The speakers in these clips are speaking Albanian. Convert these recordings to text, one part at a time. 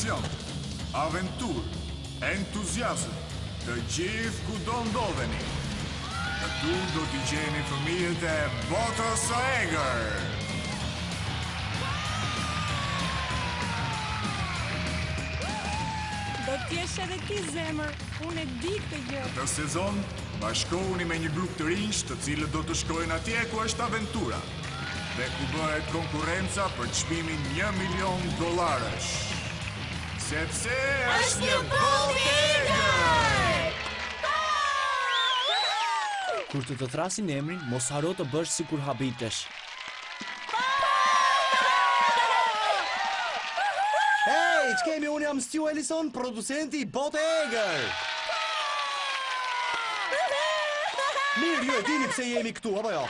Aksion, aventurë, entuziazëm, të gjithë kudo ndodheni. Këtu do t'i gjeni fëmijët e botës së egër. Do të jesh edhe ti zemër, unë e di këtë gjë. Këtë sezon, bashkohuni me një grup të rinjsh të cilët do të shkojnë atje ku është aventura dhe ku bëhet konkurrenca për çmimin 1 milion dollarësh. Sepse është një botë e egër! Kur të të thërrasin emrin, mos harro të bësh sikur habitesh. Hej, ç'kemi? Unë jam Stu Ellison, producenti i Botë e Egër. Mirë, ju e dini pse jemi këtu, apo jo?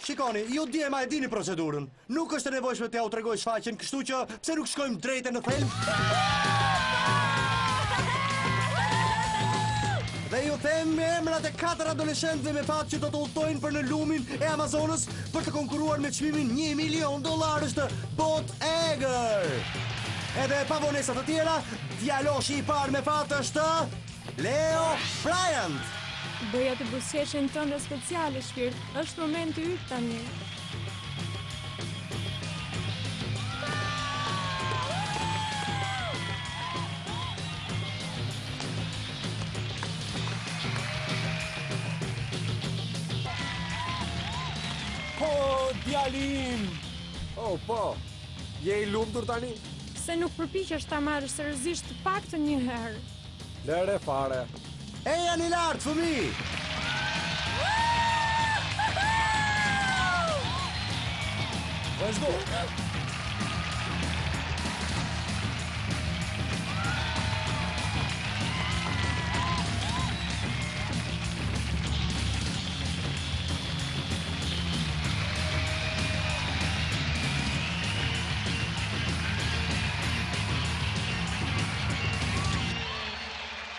Shikoni, ju djema e dini procedurën. Nuk është e nevojshme t'jua tregoj shfaqjen, kështu që pse nuk shkojmë drejt e në thelb? Dhe ju them emrat e katër adoleshentëve me fat që do të udhëtojnë për në lumin e Amazonës për të konkurruar me çmimin 1 milion dollarësh të Botë e Egër. Edhe pa vonesa të tjera, djaloshi i parë me fat është Leo Bryant. Bëj atë buzëqeshjen tënde speciale, shpirt. Është momenti yt tani. Po, djali im! Oh, po. Je i lumtur tani? Pse nuk përpiqesh ta marrësh seriozisht të paktën një herë? Lëre fare. Ejani lart, fëmijë! Vazhdo.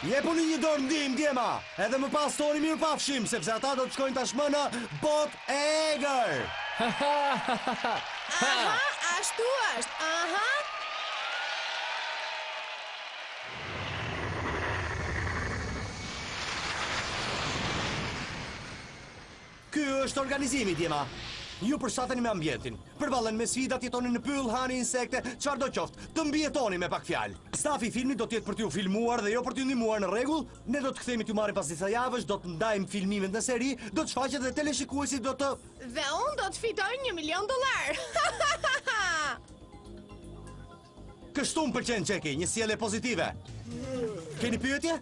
Jepuni një dorë ndihmë, djema! Edhe më pas thoni mirupafshim, sepse ata do të shkojnë tashmë në botë e egër! Aha, ashtu është, aha! Ky është organizimi, djema. Ju përshtateni me ambientin. Përballeni me sfidat, jetoni në pyll, hani insekte, çfarëdo qoftë, të mbijetoni me pak fjalë. Stafi i filmit do të jetë për t'ju filmuar dhe jo për t'ju ndihmuar në rregull. Ne do të kthehemi t'ju marrim pas disa javësh, do të ndajmë filmimet në seri, do të shfaqet dhe teleshikuesit do të Dhe unë do të fitoj një milion dollarë. Kështu më pëlqen Jackie, një sjellje pozitive. Keni pyetje?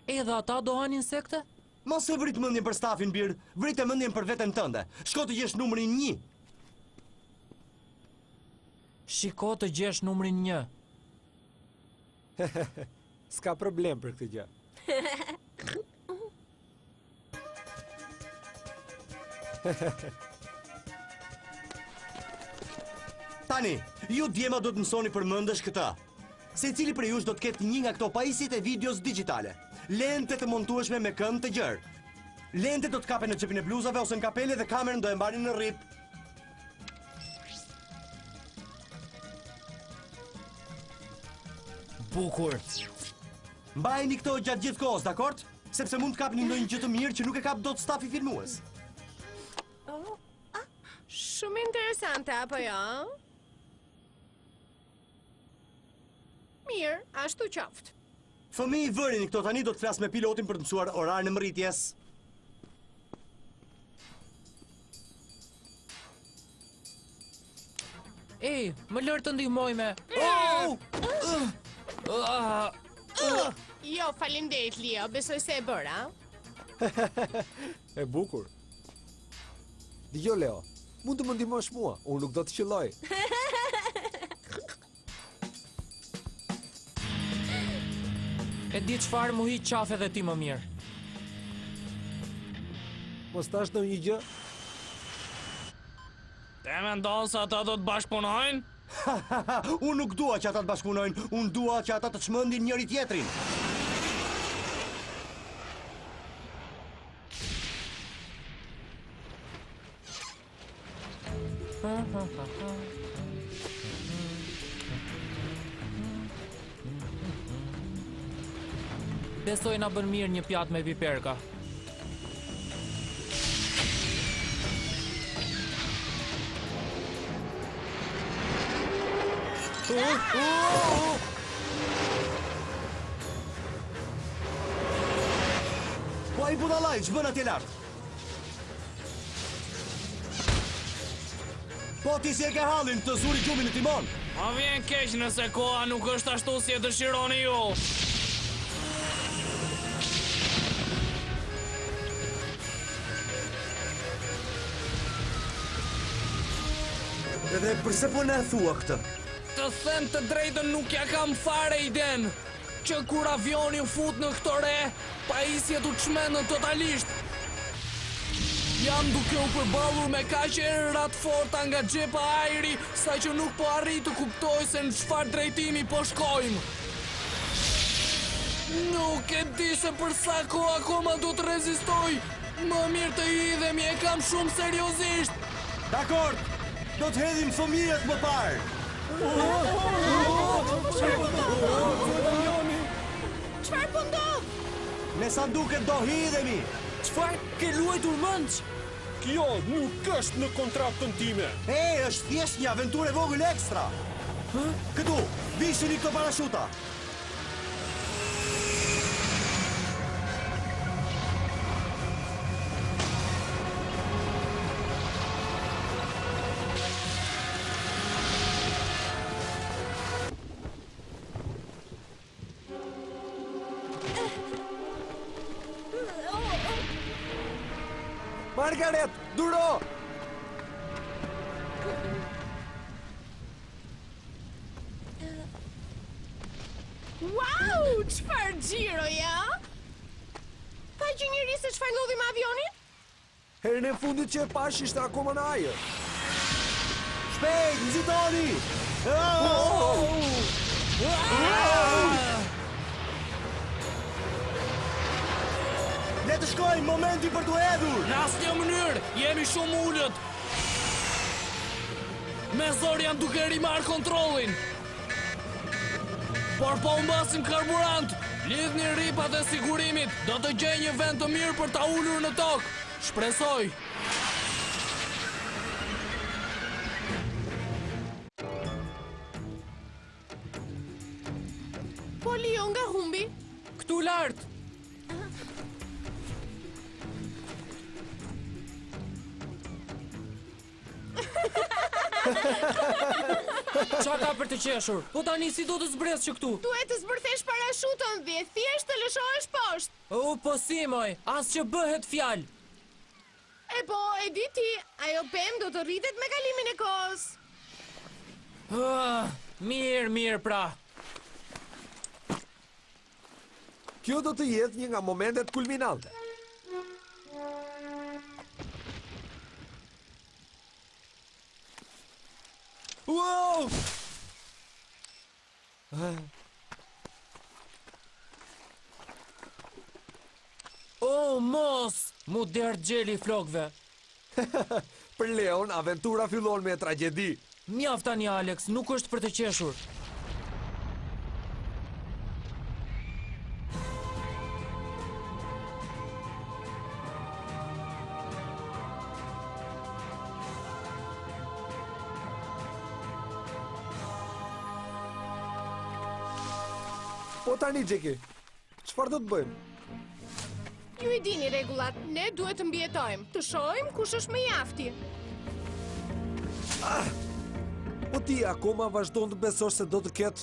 Edhe ata do hanë insekte? Mos e vrit mendjen për stafin bir, vrite mendjen për veten tënde. Shko të gjesh numrin 1. Shiko të gjesh numrin 1. S'ka problem për këtë gjë. Tani, ju djema do të mësoni përmendësh këtë. Secili prej jush do të ketë një nga këto pajisjet e videos digjitale. Lente të montueshme me kënd të gjerë. Lente do të kapen në xhepin e bluzave ose në kapele dhe kamerën do e mbani në rrip. Bukur. Mbajini këto gjatë gjithë kohës, dakord? Sepse mund të kapni ndonjë gjë të mirë që nuk e kap dot stafi filmues. Oh, ah, shumë interesante, apo jo? Mirë, ashtu qoftë. Fëmijë vërini këto tani do të flas me pilotin për të mësuar orarin e mbërritjes. Ej, më lër të ndihmoj me. Oh! Ah, Jo, faleminderit Leo, besoj se e bëra. E bukur. Dëgjo Leo, mund të më ndihmosh mua, unë nuk do të qëlloj. E di çfarë mu hiq qafe dhe ti më mirë. Mos thashë ndonjë gjë? Ti mendon se ata do të bashkëpunojnë? Unë nuk dua që ata të bashkëpunojnë, unë dua që ata të çmendin njëri tjetrin. Besoj na bën mirë një pjatë me piperka. Po ai budallai, ç'bën atje lart? Po ti si e ke hallin të zuri gjumi në timon? Ma vjen keq nëse koha nuk është ashtu si e dëshironi ju. Edhe përse po na e thua këtë? Të them të drejtën nuk ia kam fare idenë. Që kur avioni u fut në këto re, pajisjet u çmendën totalisht. Jam duke u përballur me kaq erëra të forta nga xhepa ajri, saqë nuk po arrij të kuptoj se në çfarë drejtimi po shkojmë. Nuk e di se për sa kohë akoma do të rezistoj. Më mirë të hidhemi, e kam shumë seriozisht. Dakord, do të hedhim fëmijët më parë. Çfarë po ndodh? Me sa duket do hidhemi. Çfarë? Ke luajtur mendsh? Kjo nuk është në kontratën time. E, është thjesht një aventurë e vogël ekstra. Këtu, vishini këto parashuta. Margaret, duro! Wow, çfarë xhiroje, a? Pa gjë njeri se çfarë ndodhi me avionin? Herën e fundit që e pashë ishte akoma në ajër. Shpejt, nxitoni! Le të shkojmë, momenti për t'u hedhur! Në asnjë mënyrë, jemi shumë ulët. Me zor jam duke rimarrë kontrollin. Por po humbasim karburant. Lidhni rripat e sigurimit. Do të gjej një vend të mirë për ta ulur në tokë. Shpresoj. Po Leo nga humbi? Këtu lart. Ça ka për të qeshur? Po tani si do të zbres që këtu? Duhet të zbërthesh parashutën dhe thjesht të lëshohesh poshtë. O, po si moj, as që bëhet fjalë. E po, e di ti, ajo pemë do të rritet me kalimin e kohës. Ah, mirë, mirë pra. Kjo do të jetë një nga momentet kulminante. Wow! Oh, mos! M'u derdh xheli i flokëve. Për Leon, aventura fillon me tragjedi. Mjaft tani Alex, nuk është për të qeshur. Po tani, Jackie, Çfarë do të bëjmë? Ju i dini rregullat, ne duhet të mbijetojmë, të shohim kush është më i afti. Ah! Po ti akoma vazhdon të besosh se do të ketë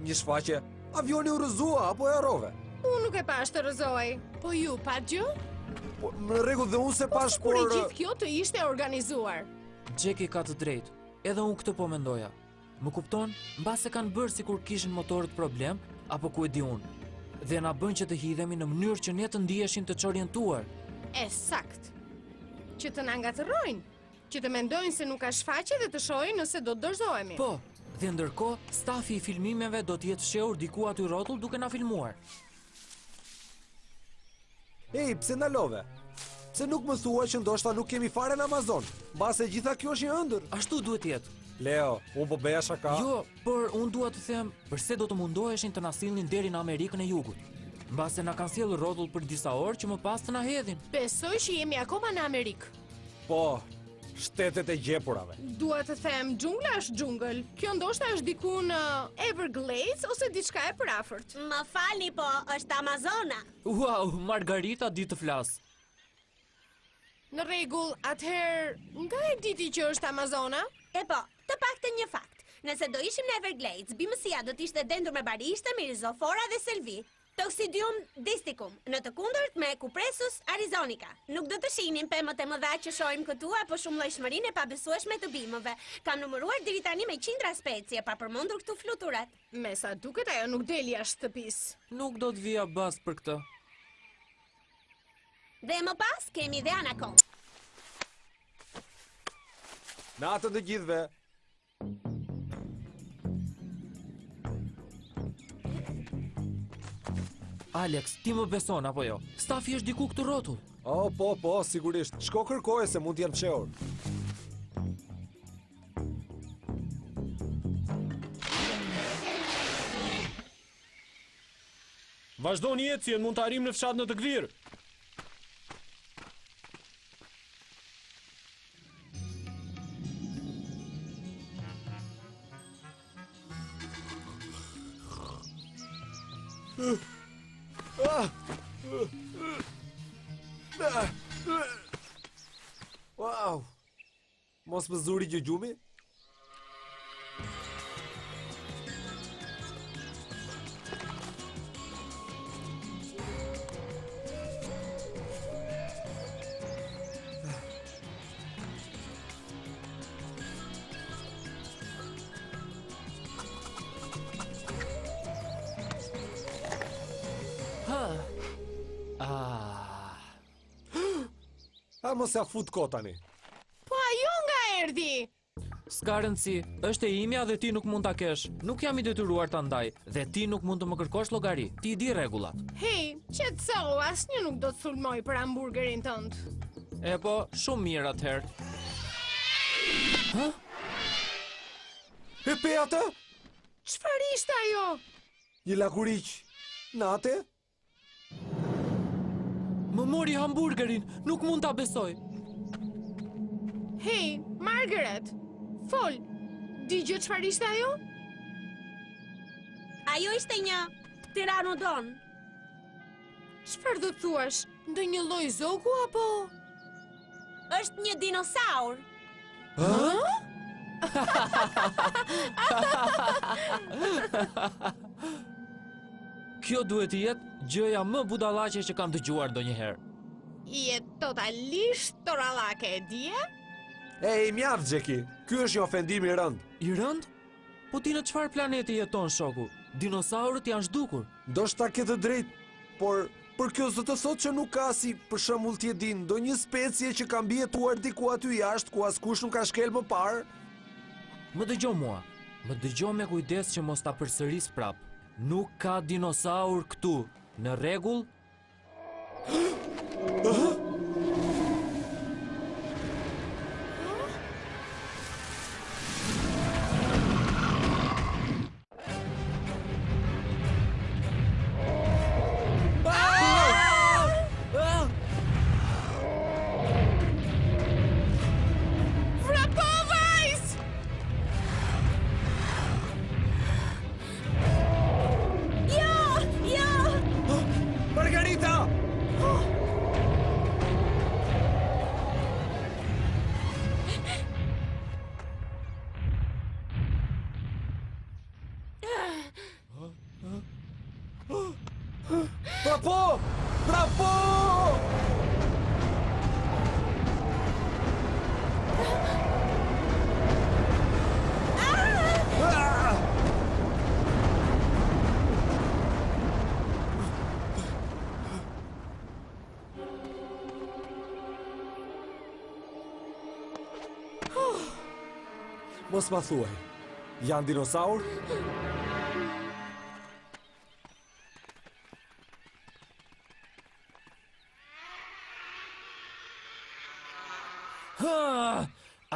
një shfaqje. Avioni u rrëzua apo e harrove? Unë nuk e pashë të rrëzohej. Po ju patë gjë? Po në rregull dhe unë s'e po pashë, por... Po sikur e gjithë kjo të ishte e organizuar. Jackie ka të drejtë. Edhe unë këtë po mendoja. Më kupton? Mbase kanë bërë sikur kishin motorët problem, apo ku e di unë. Dhe na bënë që të hidhemi në mënyrë që ne të ndiheshim të çorientuar. E saktë. Që të na ngatërrojnë, që të mendojnë se nuk ka shfaqje dhe të shohin nëse do të dorëzohemi. Po, dhe ndërkohë, stafi i filmimeve do të jetë fshehur diku aty rrotull duke na filmuar. Ej, pse ndalove? Pse nuk më thua që ndoshta nuk jemi fare në Amazon? Mbase e gjitha kjo është një ëndërr. Ashtu duhet të jetë. Leo, unë po bëja shaka. Jo, por unë dua të them, përse do të mundoheshin të na sillnin deri në Amerikën e Jugut? Mbase na kanë sjellë rrotull për disa orë që më pas të na hedhin. Besoj që jemi akoma në Amerikë. Po, shtetet e gjepurave. Dua të them, xhungla është xhungël. Kjo ndoshta është diku në Everglades ose diçka e përafërt. Më falni, po, është Amazona. Uau, Margarita di të flasë. Në rregull, atëherë, nga e di ti që është Amazona? E po, të paktën një fakt. Nëse do ishim në Everglades, bimësia do të ishte dendur me barishte, me rizofora dhe selvi. Taxodium distichum, në të kundërt me Cupressus arizonica. Nuk do të shihnim pemët e mëdha që shohim këtu apo shumëllojshmërinë e pabesueshme të bimëve. Kam numëruar deri tani me qindra specie, pa përmendur këtu fluturat. Me sa duket ajo nuk del jashtë shtëpisë. Nuk do të vija bast për këtë. Dhe më pas kemi dhe anakondë. Natën të gjithëve. Alex, ti më beson apo jo? Stafi është diku këtu rrotull. Oh, po, po, sigurisht. Shko kërkoje se mund të jenë fshehur. Vazhdoni ecjen, mund të arrijmë në fshat në të gdhirë. Wow! Mos më zuri gjë gjumi? Ah. A mos ia fut kot tani. Po ajo nga erdhi? S'ka rëndësi, është e imja dhe ti nuk mund ta kesh. Nuk jam i detyruar ta ndaj dhe ti nuk mund të më kërkosh llogari. Ti i di rregullat. Hej, qetësohu, asnjë nuk do të sulmojë për hamburgerin tënd. E po, shumë mirë atëherë. Hë? E pe atë? Çfarë ishte ajo? Një lakuriq nate? Më mori hamburgerin, nuk mund ta besoj. Hej, Margaret, fol. Di gjë çfarë ishte ajo? Ajo ishte një pteranodon. Çfarë do të thuash? Ndonjë lloj zogu apo? Është një dinosaur. Hë? Kjo duhet të jetë gjëja më budallaqe që kam dëgjuar ndonjëherë. Je totalisht torallake, e dije? Ej, mjaft, Xheki. Ky është një ofendim i rëndë. I rëndë? Po ti në çfarë planeti jeton, shoku? Dinosaurët janë zhdukur. Ndoshta ke të drejtë, por por kjo s'do të thotë që nuk ka si, për shembull ti e di, ndonjë specie që ka mbijetuar diku aty jashtë ku askush nuk ka shkel më parë. Më dëgjo mua. Më dëgjo me kujdes që mos ta përsëris prapë. Nuk ka dinosaur këtu. Në rregull? Vrapo, vajzë! Jo, jo! Margarita! Vrapo! Vrapo! Ah! Mos ma thuaj. Janë dinosaur?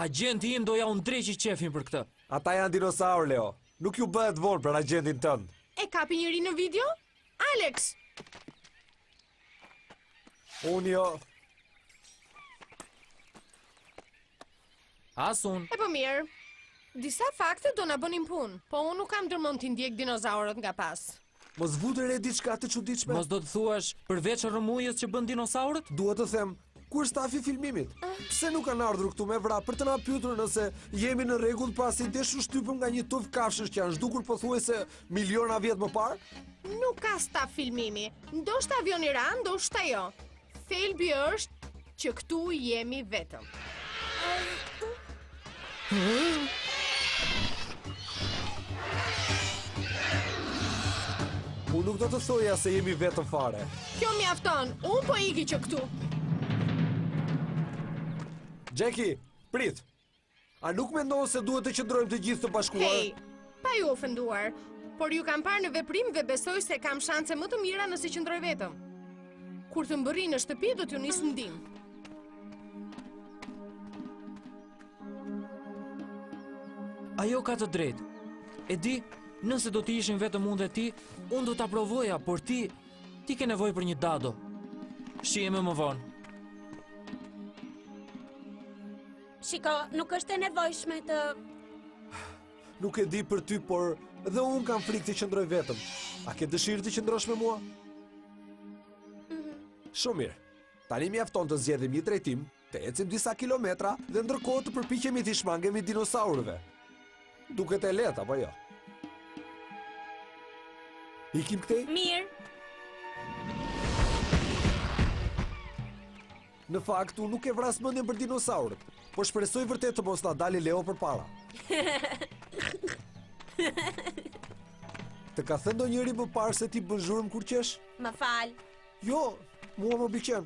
Agjenti im do jua ndreqë qejfin për këtë. Ata janë dinosaurë, Leo. Nuk ju bëhet vonë për agjentin tënd. E kapi njeri në video? Alex! Unë jo. As unë. E po mirë. Disa fakte do na bënin punë, po unë nuk kam ndërmend t'i ndjek dinozaurët nga pas. Mos vutë re diçka të çuditshme? Mos do të thuash përveç rrëmujës që bënë dinosaurët? Dua të them, ku është stafi i filmimit? Pse nuk kanë ardhur këtu me vrap për të na pyetur nëse jemi në rregull pasi desh u shtypëm nga një tufë kafshësh që janë zhdukur pothuajse miliona vjet më parë? Nuk ka staf filmimi. Ndoshta avioni ra, ndoshta jo. Thelbi është që këtu jemi vetëm. Unë nuk do të thoja se jemi vetëm fare. Kjo mjafton, unë po iki që këtu. Jackie, prit. A nuk mendon se duhet të qëndrojmë të gjithë të bashkuar? Hej, pa ju ofenduar, por ju kam parë në veprim dhe besoj se kam shanse më të mira nëse qëndroj vetëm. Kur të mbërrij në shtëpi do t'ju nis në ndihmë. Ajo ka të drejtë. E di, nëse do të ishim vetëm unë dhe ti, unë do ta provoja, por ti, ti ke nevojë për një dado. Shihemi më vonë. Shiko, nuk është e nevojshme të... Nuk e di për ty, por dhe unë kam frikë të qëndroj vetëm. A ke dëshirë të qëndrosh me mua? Mm -hmm. Shumë mirë. Tani mjafton të zgjedhim një drejtim, të ecim disa kilometra dhe ndërkohë të përpiqemi t'i shmangemi dinosaurëve. Duket e lehtë apo jo? Ikim këtej? Mirë. Në fakt, unë nuk e vras mendjen për dinosaurët, por shpresoj vërtet të mos na dalë Leo përpara. Të ka thënë ndonjëri më parë se ti bën zhurmë kur qesh? Më fal. Jo, mua më pëlqen.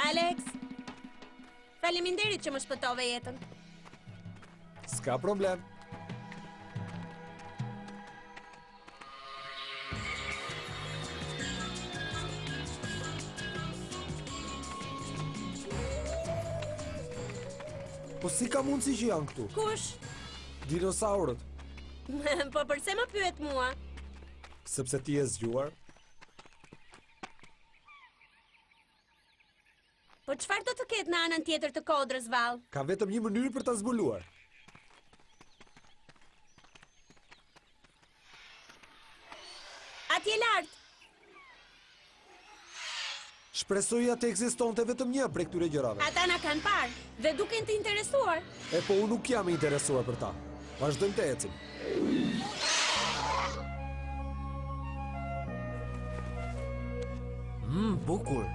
Alex, faleminderit që më shpëtove jetën. S'ka problem. Po si ka mundësi që janë këtu? Kush? Dinosaurët. po përse më pyet mua? Sepse ti je zgjuar. Po çfarë do të ketë në anën tjetër të kodrës vallë? Ka vetëm një mënyrë për ta zbuluar. Atje lart. Shpresoja të ekzistonte vetëm një prej këtyre gjërave. Ata na kanë parë dhe duken të interesuar. E po unë nuk jam i interesuar për ta. Vazhdojmë të ecim. Mmm, bukur.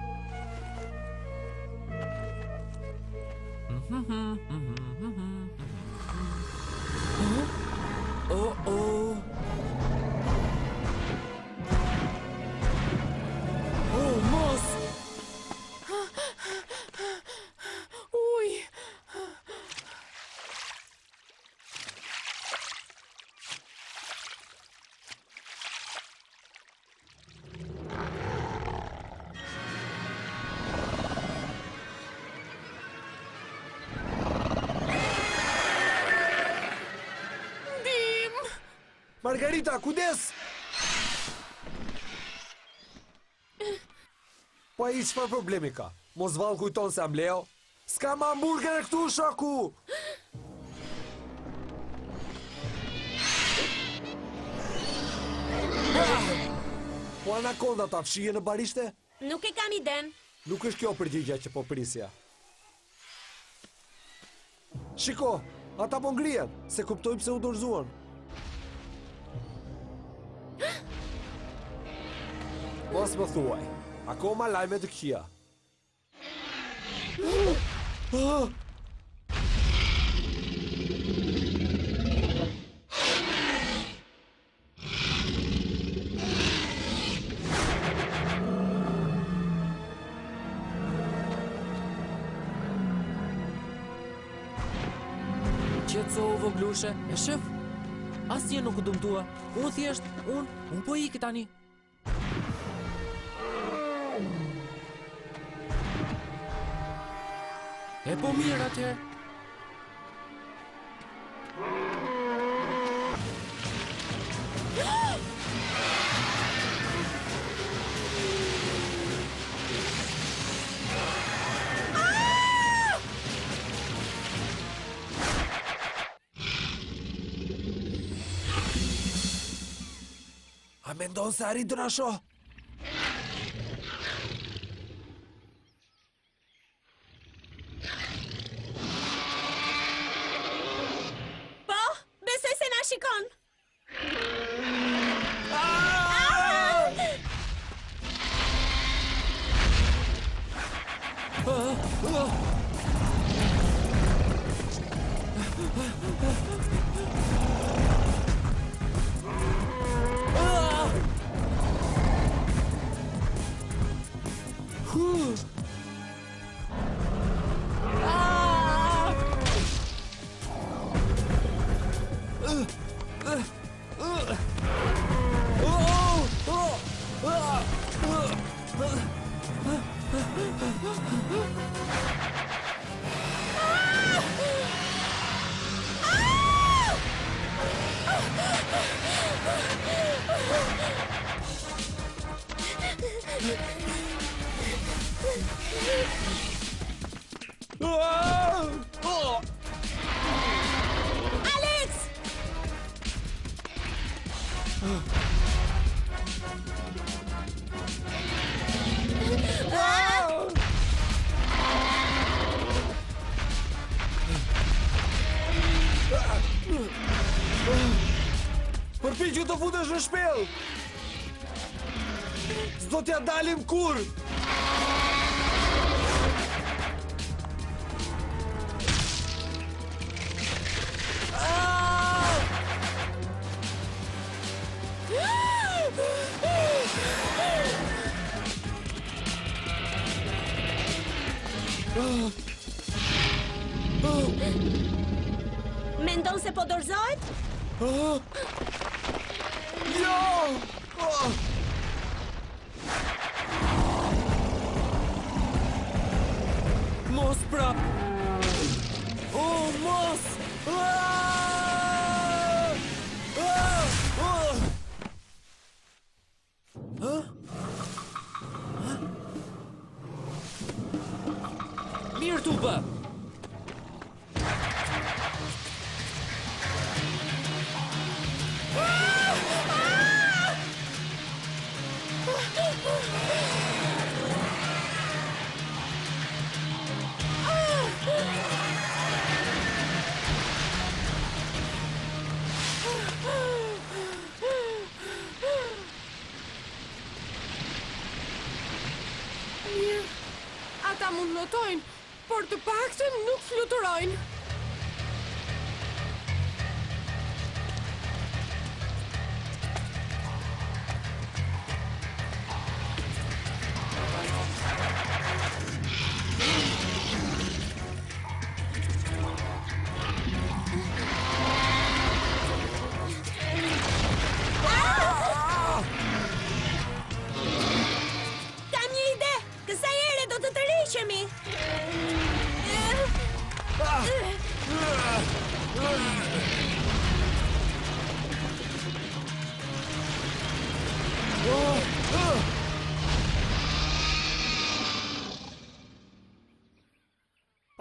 Oh, oh. Oh, mos! Uj! Ndihmë! Margarita, kujdes! Po ai çfarë problemi ka? Mos vallë kujton se jam Leo? S'ka më hamburger këtu, shoku! Po anakondat a fshihen në barishte? Nuk e kam idenë. Nuk është kjo përgjigja që po prisja. Shiko, ata po ngrihen, s'e kuptoj pse u dorëzuan. Mos më thuaj, akoma lajme të këqija. Ah! Qetësohu vogëlushe, e shef? Asnjë nuk u dëmtua. Unë thjesht, unë, unë po iki tani. E po mirë atëherë. A mendon se arrin të na shohë? Po, besoj se na shikon. Alex! Përpiqu të futesh në shpellë! S'do t'ia dalim kurrë! Mendon se po dorëzohet? Jo! Oh! Mos prap! Oh, mos! Ah! Ah! Oh! Hë? Hë? Mirë t'u bë! Mirë, ata mund notojnë, por të paktën nuk fluturojnë. Kam një ide! Kësaj here do të tërhiqemi!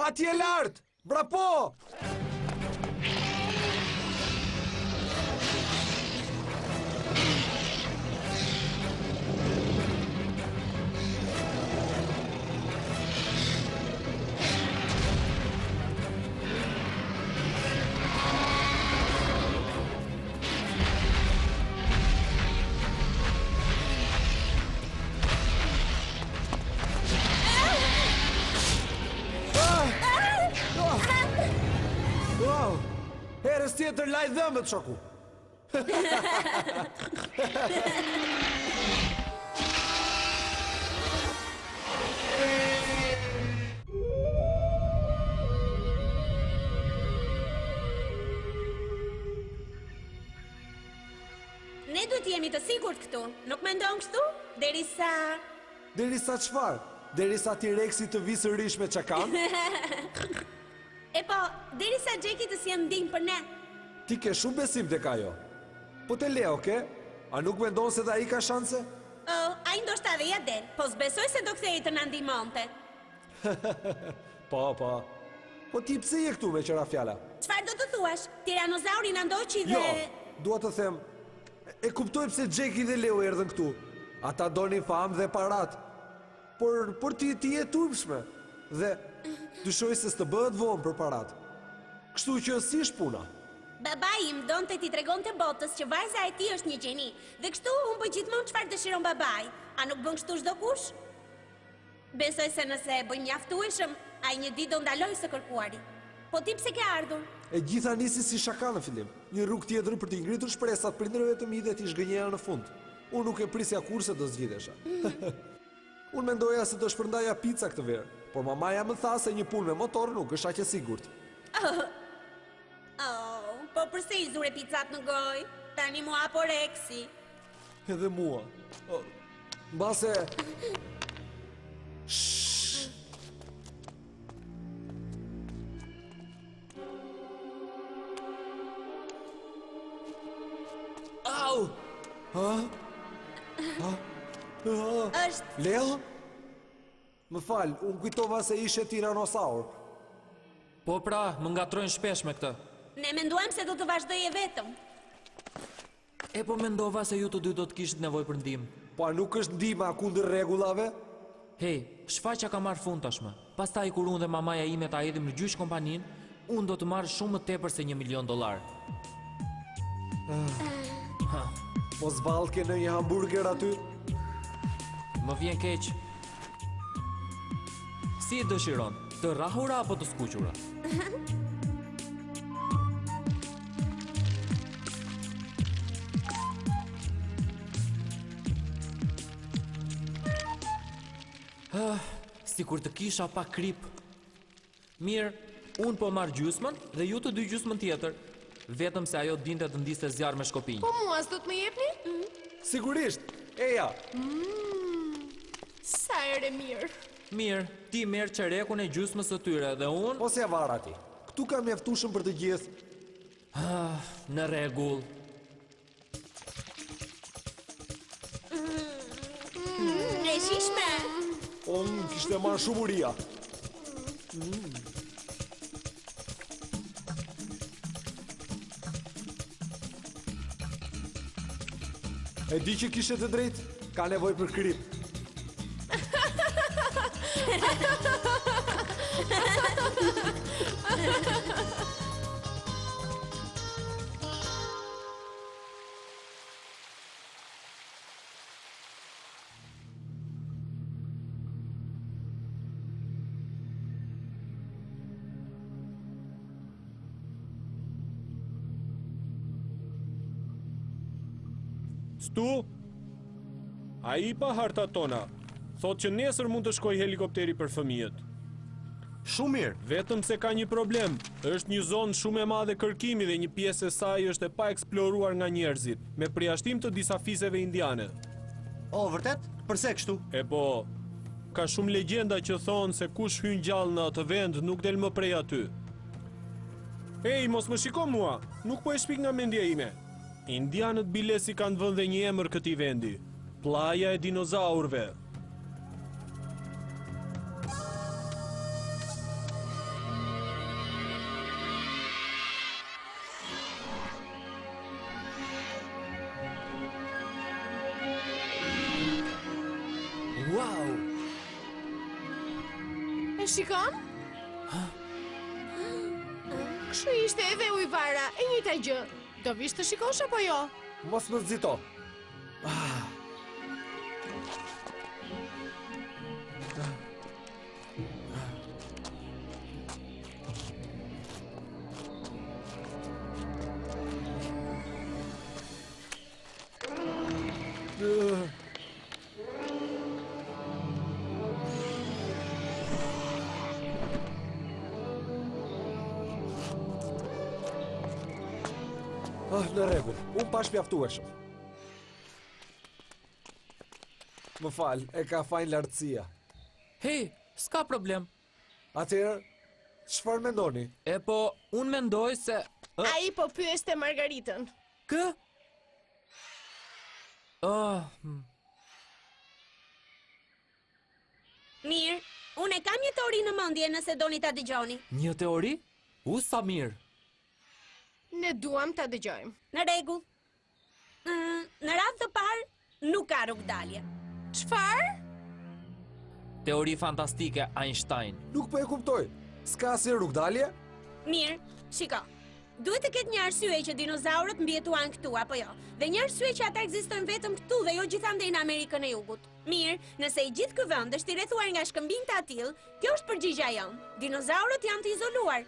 Atje lart! Vrapo! Wow! Herës tjetër laj dhëmbët, shoku. Ne duhet të jemi të sigurt këtu. Nuk mendon kështu? Derisa Derisa çfarë? Derisa T-Rexi të vijë sërish me çakanë? E po, derisa Xheki të sjellë ndihmë për ne. Ti ke shumë besim tek ajo. Po te Leo ke? A nuk mendon se dhe ai ka shanse? Oh, ai ndoshta edhe ia del, po s'besoj se do kthehej të na ndihmonte. Po, po. Po ti pse je këtu meqë ra fjala? Çfarë do të thuash? Tiranozauri na ndoqi dhe Jo, dua të them, e kuptoj pse Xheki dhe Leo erdhën këtu. Ata donin famë dhe paratë. Por, por ti, ti je e turpshme. Dhe dyshoj se s'të bëhet vonë për paratë. Kështu që si është puna? Babai im donte t'i tregonte botës që vajza e tij është një gjeni. Dhe kështu unë bëj gjithmonë çfarë dëshiron babai. A nuk bën kështu çdokush? Besoj se nëse e bëj mjaftueshëm, ai një ditë do ndalojë së kërkuari. Po ti pse ke ardhur? E gjitha nisi si shaka në fillim. Një rrugë tjetër për t'i ngritur shpresat prindërve të mi dhe t'i zhgënjeja në fund. Unë nuk e prisja kurrë se do zgjidhesha. Unë mendoja se do shpërndaja pica këtë verë, por mamaja më tha se një punë me motor nuk është aq e sigurt. Oh, po përse i zure picat në gojë? Tani m'u hap oreksi. Edhe mua. Oh, mbase... Shhh! Au! Ha? Ha? Ha? Është... Leo? Më fal, unë kujtova se ishe tiranosaur. Po pra, më ngatërrojnë shpesh me këtë. Ne menduam se do të vazhdoje vetëm. E po mendova se ju të dy do të kishit nevojë për ndihmë. Po a nuk është ndihma kundër rregullave? Hej, shfaqja ka marrë fund tashmë. Pastaj kur unë dhe mamaja ime ta hedhim në gjyq kompaninë, unë do të marr shumë më tepër se një milion dollarë. Mos vallë ke ndonjë hamburger aty? Më vjen keq. Si e dëshiron? Të rrahura apo të skuqura? Ah, sikur të kisha pak kripë. Mirë, unë po marr gjysmën dhe ju të dy gjysmën tjetër. Vetëm se ajo dinte të ndizte zjarr me shkopinj. Po mua s'do të më jepni? Sigurisht, eja. Mm, sa erë e mirë. Mirë, ti merr çerekun e gjysmës së tyre dhe unë... Mos ia var atij. Këtu ka mjaftueshëm për të gjithë. Ah, në rregull. Mm, e shijshme. O, më kishte marrë shumë uria. Mm. E di që kishe të drejtë, ka nevojë për kripë. Stu? Ai i pa hartat tona. Thotë që nesër mund të shkojë helikopteri për fëmijët. Shumë mirë. Vetëm se ka një problem. Është një zonë shumë e madhe kërkimi dhe një pjesë e saj është e paeksploruar nga njerëzit, me përjashtim të disa fiseve indiane. O, vërtet? Përse kështu? E po, ka shumë legjenda që thonë se kush hyn gjallë në atë vend nuk del më prej aty. Ej, mos më shiko mua, nuk po e shpik nga mendja ime. Indianët biles i kanë vënë dhe një emër këtij vendi, Pllaja e dinozaurëve. Wow! E shikon? Kështu ishte edhe ujëvara, e njëjta gjë. Do vish të shikosh apo jo? Mos më nxito. Ah, në rregull, unë pashë mjaftueshëm. Më fal, e ka fajin lartësia. Hej, s'ka problem. Atëherë, çfarë mendoni? E po, unë mendoj se... Ai po pyeste Margaritën. Kë? Oh, hm. Mirë, unë e kam një teori në mendje nëse doni ta dëgjoni. Një teori? U sa mirë. Ne duam ta dëgjojmë. Në rregull. Mm, në radhë të parë, nuk ka rrugëdalje. Çfarë? Teori fantastike Einstein. Nuk po e kuptoj. S'ka asnjë rrugëdalje? Mirë, shiko. Duhet të ketë një arsye që dinozaurët mbijetuan këtu apo jo? Dhe një arsye që ata ekzistojnë vetëm këtu dhe jo gjithandej në Amerikën e Jugut. Mirë, nëse i gjithë ky vend është i rrethuar nga shkëmbinj të atillë, kjo është përgjigja jonë. Dinozaurët janë të izoluar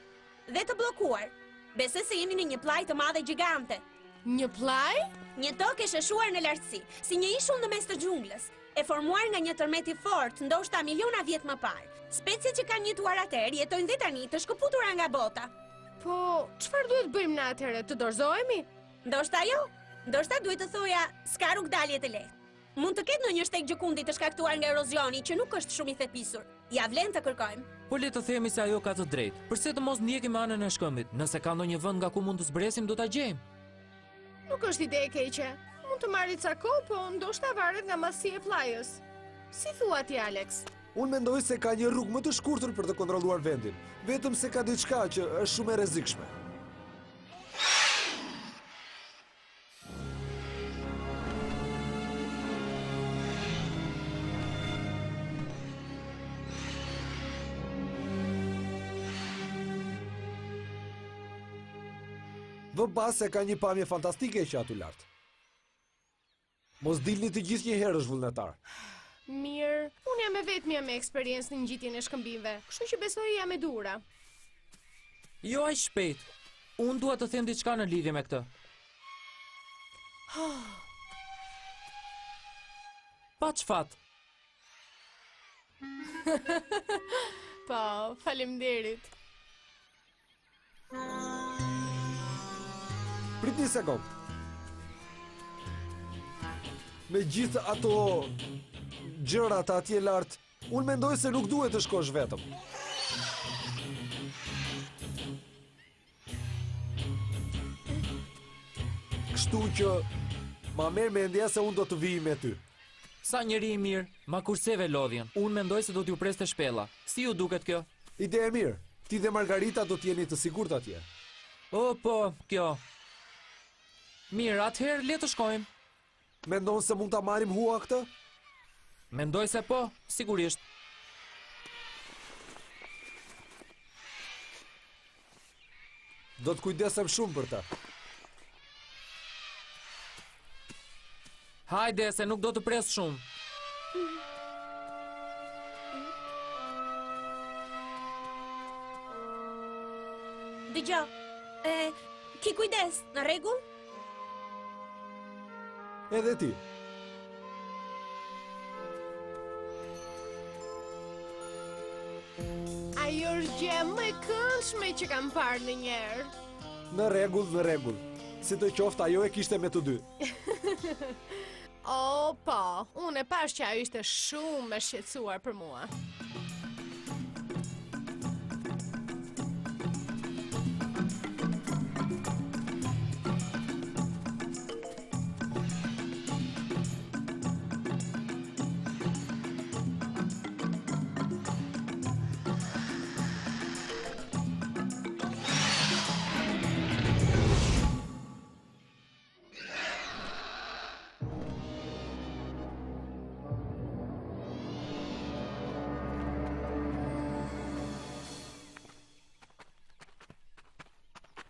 dhe të bllokuar. Besoj se jemi në një pllajë të madhe gjigante. Një pllajë? Një tokë e sheshuar në lartësi, si një ishull në mes të xhunglës, e formuar nga një tërmet i fortë, ndoshta miliona vjet më parë. Speciet që kanë jetuar atëherë jetojnë dhe tani të shkëputura nga bota. Po, çfarë duhet bëjmë ne atëherë? Të dorëzohemi? Ndoshta jo. Ndoshta duhet të thoja, s'ka rrugëdalje të lehtë. Mund të ketë ndonjë shteg gjëkundi të shkaktuar nga erozioni që nuk është shumë i thepisur. Ia vlen të kërkojmë. Po le të themi se ajo ka të drejtë. Përse të mos ndjekim anën e shkëmbit? Nëse ka ndonjë vend nga ku mund të zbresim, do ta gjejmë. Nuk është ide e keqe. Mund të marrë ca kohë, po ndoshta varet nga madhësia e pllajës. Si thua ti, Alex? Unë mendoj se ka një rrugë më të shkurtër për të kontrolluar vendin, vetëm se ka diçka që është shumë e rrezikshme. Vë bast se ka një pamje fantastike që aty lart. Mos dilni të gjithë njëherësh vullnetarë. Mirë, unë jam e vetmja me eksperiencë në ngjitjen e shkëmbinjve, kështu që besoj jam e duhura. Jo aq shpejt. Unë dua të them diçka në lidhje me këtë. Paç fat. Po, faleminderit. Prit një sekond. Me gjithë ato gjërat atje lart, unë mendoj se nuk duhet të shkosh vetëm. Kështu që ma merr mendja se unë do të vij me ty. Sa njeri i mirë, ma kurseve lodhjen. Unë mendoj se do t'ju pres te shpella. Si ju duket kjo? Ide e mirë. Ti dhe Margarita do të jeni të sigurt atje. O, po, kjo. Mirë, atëherë le të shkojmë. Mendon se mund ta marrim hua këtë? Mendoj se po, sigurisht. Do të kujdesem shumë për të. Hajde, se nuk do të pres shumë. Dëgjo, e, ki kujdes, në rregull? Edhe ti. Ajo është gjëja më e këndshme që kam parë ndonjëherë. Në rregull, në rregull. Sidoqoftë, ajo e kishte me të dy. O, po, unë e pashë që ajo ishte shumë e shqetësuar për mua.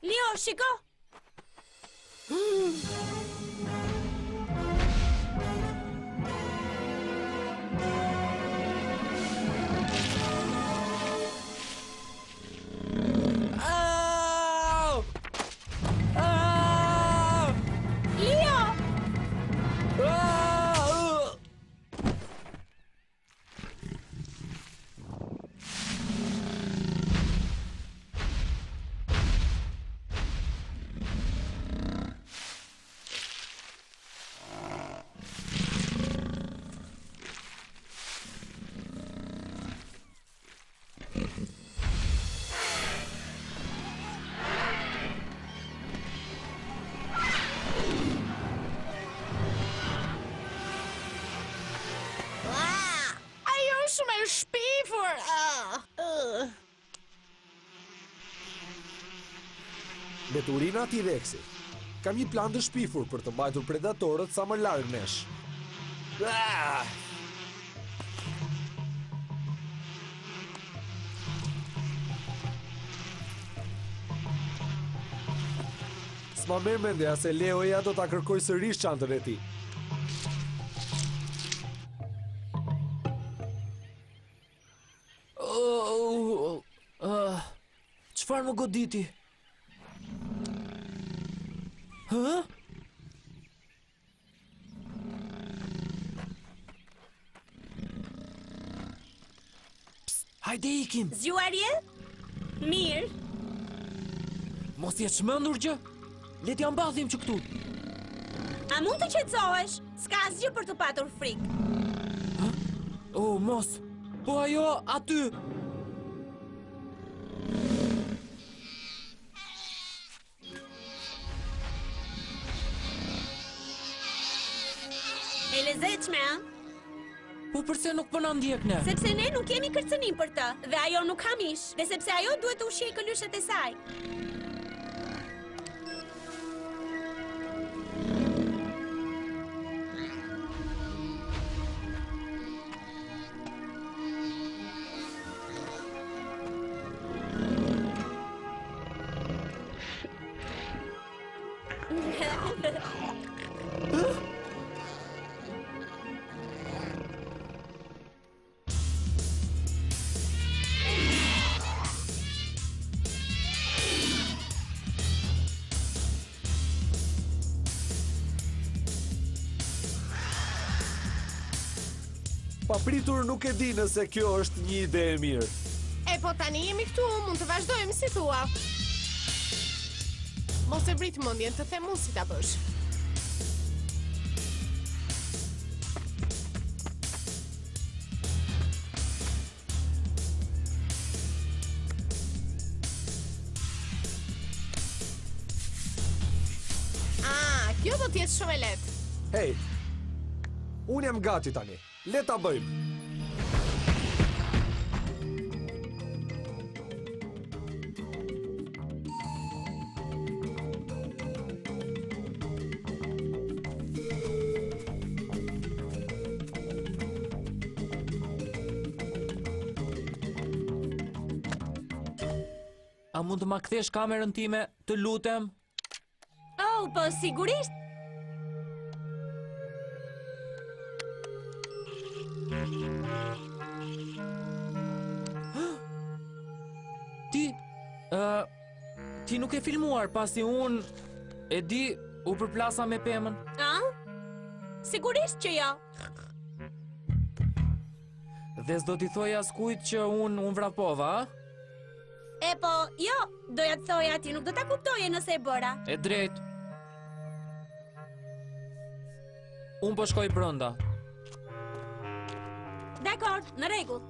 Leo, shiko! Au! Au! Leo! Au! Mbeturina T-Rexi. Kam një plan të shpifur për të mbajtur predatorët sa më larg nesh. Ah! S'ma merr mendja se Leoja do ta kërkojë sërish çantën e tij. Oh, oh, çfarë më goditi? Hë? Psst, hajde ikim. Zgjuar je? Mirë. Mos je çmendur gjë? Le t'ia mbathim që këtu. A mund të qetësohesh? S'ka asgjë për të patur frikë. Hë? Oh, mos. Po ajo aty. E lezetshme, a? Po përse nuk po na ndjek ne? Sepse ne nuk jemi kërcënim për të dhe ajo nuk ha mish, dhe sepse ajo duhet të ushqejë këlyshet e saj. Papritur nuk e di nëse kjo është një ide e mirë. E po tani jemi këtu, mund të vazhdojmë, si thua. Mos e vrit mendjen, të them unë si ta bësh. Ah, kjo do të jetë shumë e lehtë. Hej. Unë jam gati tani. Le ta bëjmë. A mund të ma kthesh kamerën time, të lutem? Oh, po sigurisht. Ti, ë, ti nuk e filmuar pasi unë e di u përplasa me pemën. A? Sigurisht që jo. Dhe s'do t'i thoja askujt që unë unë vrapova, a? E po, jo, doja të thoja ti nuk do ta kuptoje nëse e bëra. E drejtë. Unë po shkoj brenda. Dakord, në rregull.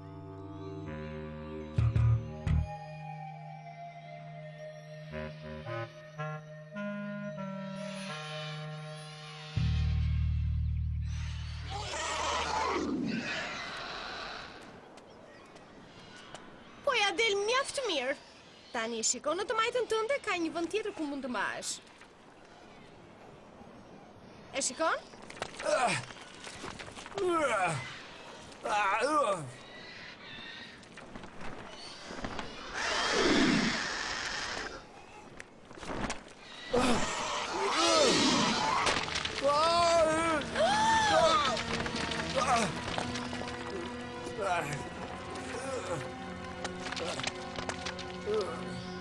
Po ia del mjaft mirë. Tani shiko në të majtën tënde ka një vend tjetër ku mund të mbahesh. E shikon?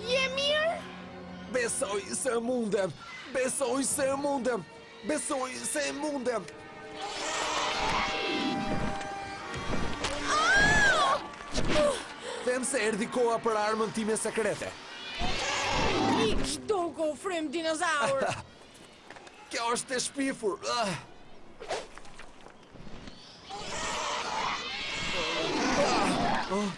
Je mirë? Besoj se mundem. Besoj se mundem. Besoj se mundem. Them se erdhi koha për armën time sekrete. Ik zhduku, frymë dinozaur. Kjo është e shpifur. Ah. Ah. Oh.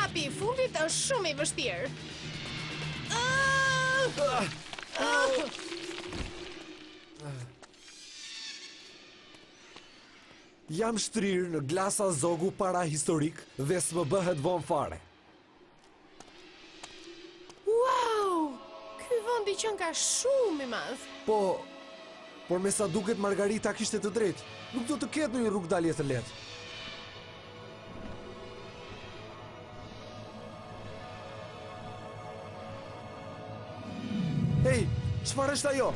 Hapi i fundit është shumë i vështirë. Jam shtrirë në glasa zogu parahistorik dhe s'më bëhet vonë fare. Wow! Ky vendi qenka shumë i madh. Po, por me sa duket Margarita kishte të drejtë. Nuk do të ketë ndonjë rrugëdalje të lehtë. Hej, çfarë është ajo?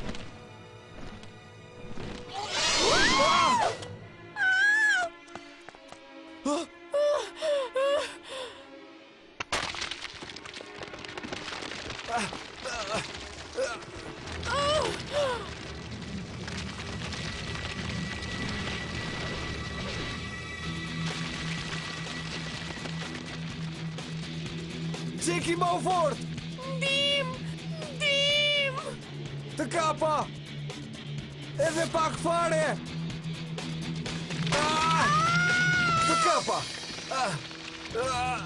Jackie më fort! Ndihmë! Ndihmë! Të kapa! Edhe pak fare! Ah! Të kapa! Ah! Ah!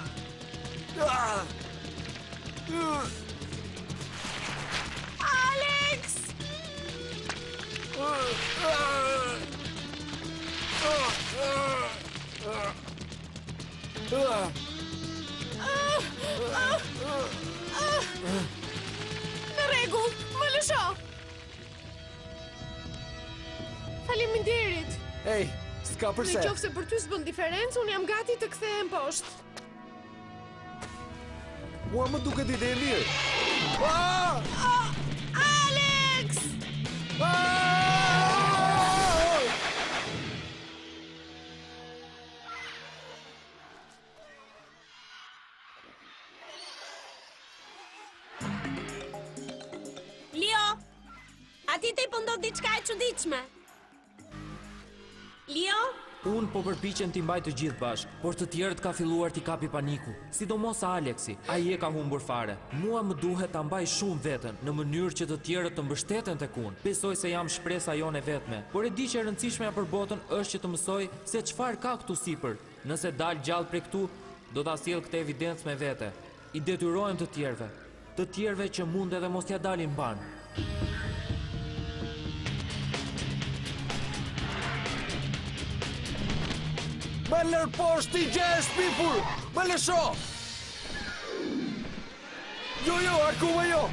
Ah! Alex! Në rregull, më lësho. Faleminderit. Ej, s'ka përse. Në qoftë se për ty s'bën diferencë, unë jam gati të kthehem poshtë. Mua më duket ide e mirë. Ah! Oh, Alex! Ah! Lio, aty te po ndodh diçka e çuditshme. Lio? Unë po përpiqem t'i mbaj të gjithë bashkë, por të tjerët ka filluar t'i kapi paniku. Sidomos Aleksi, ai e ka humbur fare. Mua më duhet ta mbaj shumë veten, në mënyrë që të tjerët të mbështeten tek unë. Besoj se jam shpresa jonë e vetme, por e di që e rëndësishmja për botën është që të mësoj se çfarë ka këtu sipër. Nëse dal gjallë prej këtu, do ta sjell këtë evidencë me vete. I detyrohem të tjerëve. Të tjerëve që mund edhe mos t'ia dalin mbanë. Më lër poshtë ti gjë e shpifur! Më lësho! Jo, jo, akoma jo!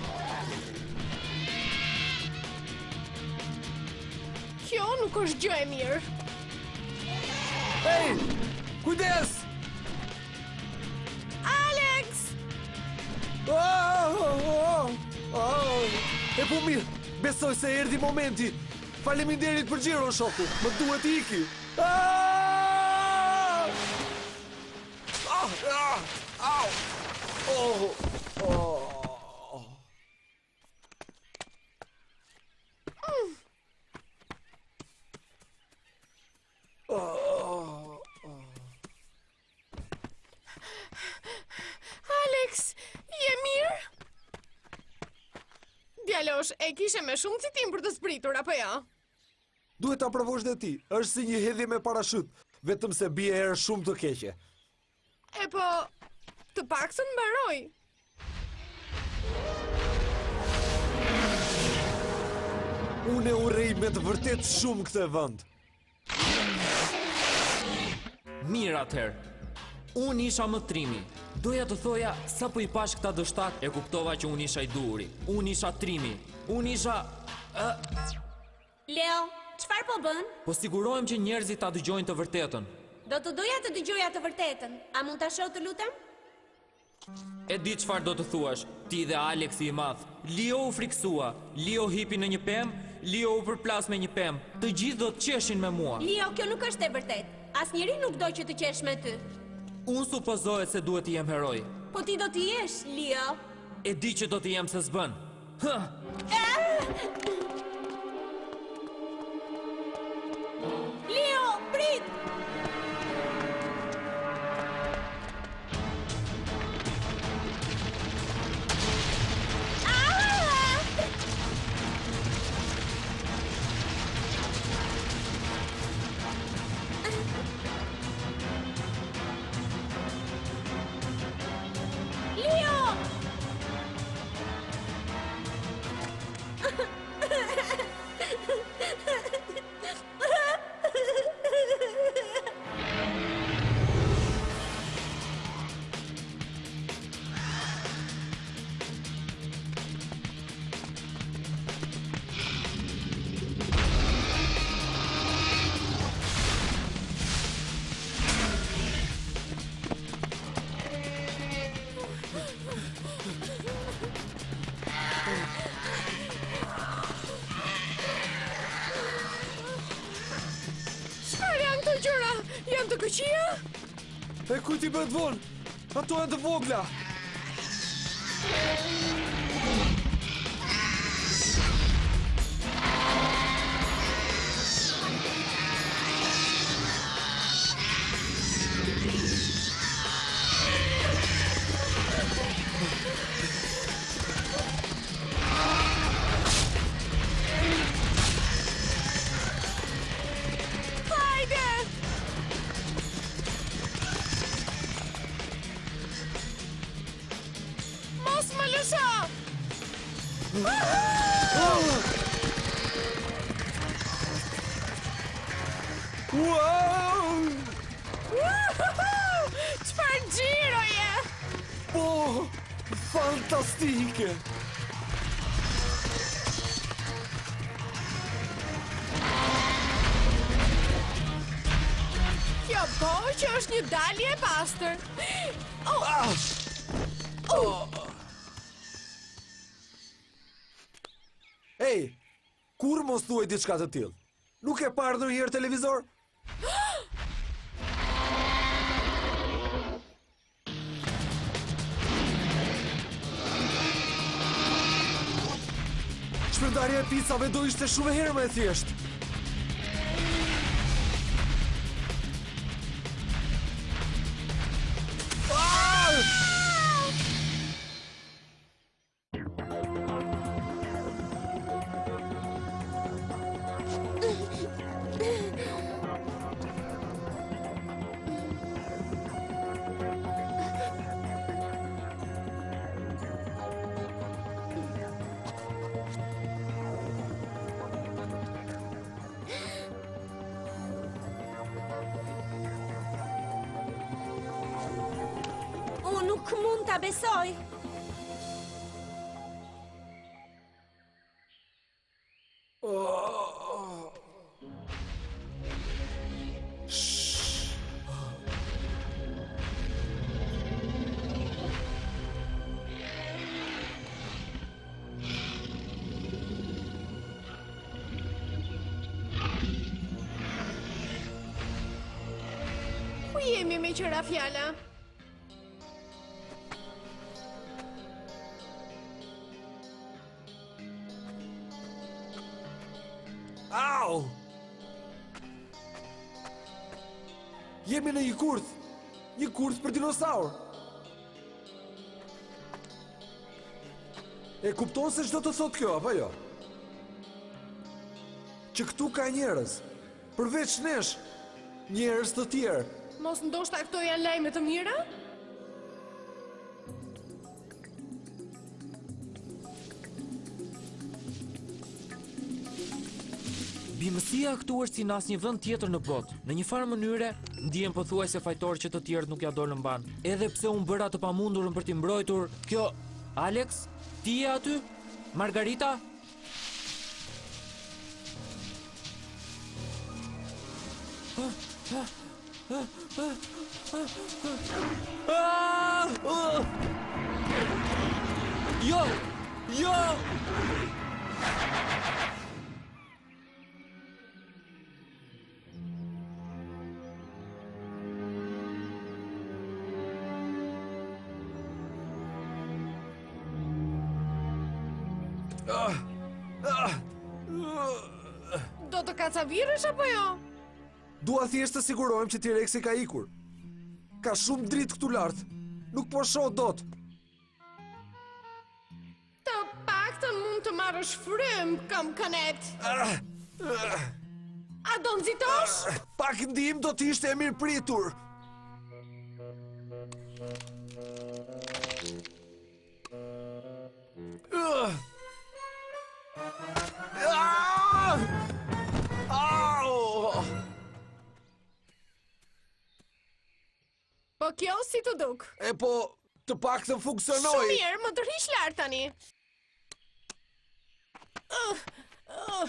Kjo nuk është gjë e mirë. Ej! Kujdes! Alex! Oh, oh, oh. E po mirë, besoj se erdhi momenti. Faleminderit për xhiron, shoku. Më duhet të iki. Ah! Ah, ah, au. Oh, oh. Oh, oh. Alex, je mirë? Djalosh, e kishe me shumë nxitim për të zbritur, apo jo? Duhet ta provosh dhe ti. Është si një hedhje me parashut, vetëm se bie erë shumë të keqe. E po, të paktën mbaroi. Unë e urrej me të vërtetë shumë këtë vend. Mirë atëherë. Unë isha më trimi. Doja të thoja, sapo i pashë këta dështakë, e kuptova që unë isha i duhuri. Unë isha trimi. Unë isha... Ë, Leo, çfarë po bën? po sigurohem që njerëzit ta dëgjojnë të vërtetën. Do të doja të dëgjoja të vërtetën. A mund ta shoh të lutem? E di çfarë do të thuash, ti dhe Aleksi i madh. Lio u frikësua, Lio hipi në një pemë, Lio u përplas me një pemë. Të gjithë do të qeshin me mua. Lio, kjo nuk është e vërtetë. Asnjeri nuk do që të qesh me ty. Unë supozohet se duhet të jem heroi. Po ti do të jesh, Lio. E di që do të jem se s'bën. Hë! Leo, prit! Ah! këqija? E kujt i bëhet vonë? Ato janë të vogla. Hajde! Mos më lësho! Wow! Çfarë xhiroje! Po, fantastike! Kjo po që është një dalje e pastër. Oh! Oh! Ej, kurrë mos thuaj diçka të tillë. Nuk ke parë ndonjëherë televizor? Shpërndarja e picave do ishte shumë herë më e thjeshtë. Ah! Unë nuk mund ta besoj. Ku jemi meqë ra fjala? Au! Jemi në një kurth. Një kurth për dinosaur. E kupton se ç'do të thotë kjo, apo jo? Që këtu ka njerëz, përveç nesh, njerëz të tjerë. Mos ndoshta këto janë lajme të mira? Bimësia këtu është si në asnjë vend tjetër në botë. Në një farë mënyre, ndihem pothuajse fajtor që të tjerët nuk ia dolën mbanë. Edhe pse unë bëra të pamundurën për t'i mbrojtur, kjo Alex, ti je aty? Margarita? Jo! Jo! Do të kacavirresh apo jo? Dua thjesht të sigurohem që T-Rexi ka ikur. Ka shumë dritë këtu lart. Nuk po shoh dot. Të paktën mund të marrësh frymë, këmbëkënetë. A do nxitosh? Pak ndihmë do të ishte e mirëpritur. Po kjo si t'u duk? E po, të paktën funksionoi. Shumë mirë, më tërhiq lart tani. Uh, uh.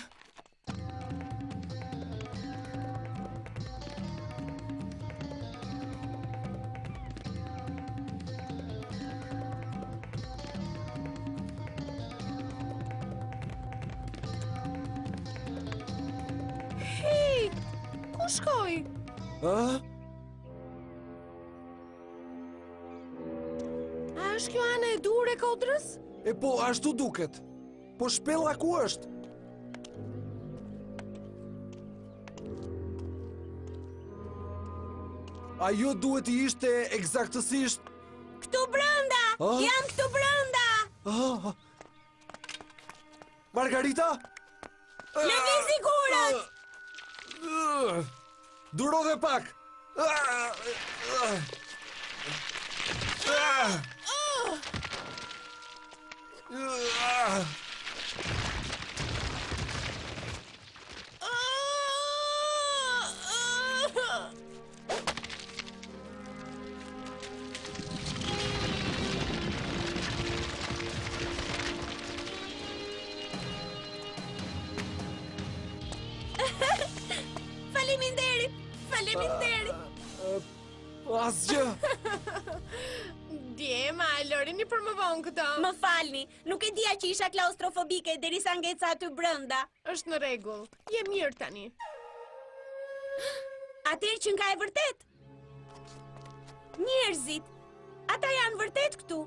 Hej, ku shkoi? Ë? Është kjo ana e duhur e kodrës? E po, ashtu duket. Po shpella ku është? Ajo duhet të ishte ekzaktësisht Këtu brenda! Ah? Jam këtu brenda! Ah. Margarita? Lëvizi gurët! Duro dhe pak! Faleminderit! Faleminderit! Asgjë! Djema, lërini për më vonë këtë. Më falni, nuk e dija që isha klaustrofobike derisa ngeca aty brenda. Është në rregull. Je mirë tani. Atëherë qenka e vërtetë. Njerëzit, ata janë vërtet këtu.